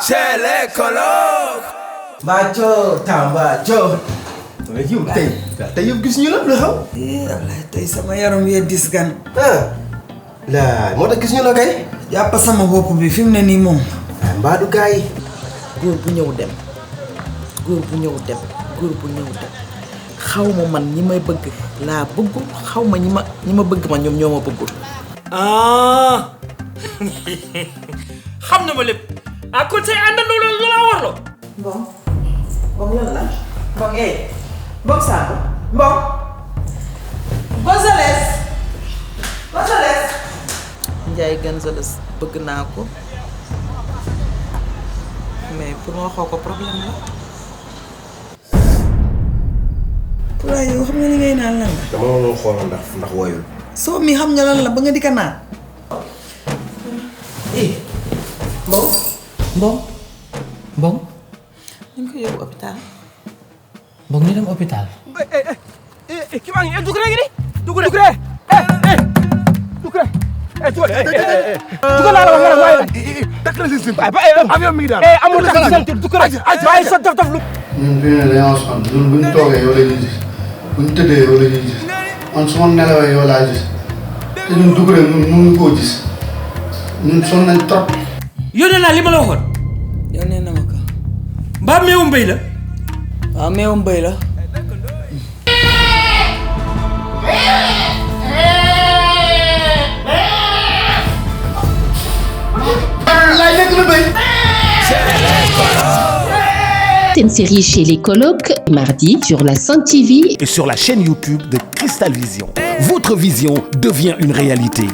chez les colocs. Baco Tambaco. mais yow tey yow gis ñu la lu xaw. tey sama yaram wee dis gan. la moo tax gis ñu la kay. jàpp sama bopp bi fi mu ne nii moom. mbaadu gaa yi. góor bu ñëw dem góor bu ñëw dem góor bu ñëw dem xaw ma man ñi may bëgg laa bëggul xaw ma ñi ma bëgg ma ñoom ñoo ma bëggul. xam na ma lépp à côté àndandoo la la wax la. Mbong lan la Mbong Mbong Sakho Mbong Gonzales Ndiaye Gonzales bëgg naa ko mais pour ma waxoo ko problème la. pour yow xam nga ni ngay naan lan la. dama doon xoolal ndax woyul. soo mi xam nga lan la ba nga di ko naan. Mbong nañ ko yóbbu hôpital. Mbong ñu dem hôpital. ki maa ngi dugg rek ni dugg rek dugg naa la wax nga waaye takk na si sim avion mi ngi daal amul tax sant dugg rek waaye sa dof lu ñun fi ne dañoo sonn ñun buñ toogee yow la ñuy gis buñ tëddee yow la ñuy gis man su ma nelawee yow laa gis te ñun dugg rek ñun mënuñu koo gis ñun sonn nañ trop. yónnee naa li ma la waxoon yónnee na ma ko. mbaa meewum mbéy la waaw meewum mbéy la. Une série chez les colocs, mardi sur la Sen TV et sur la chaîne YouTube de Cristal Vision. Votre vision devient une réalité.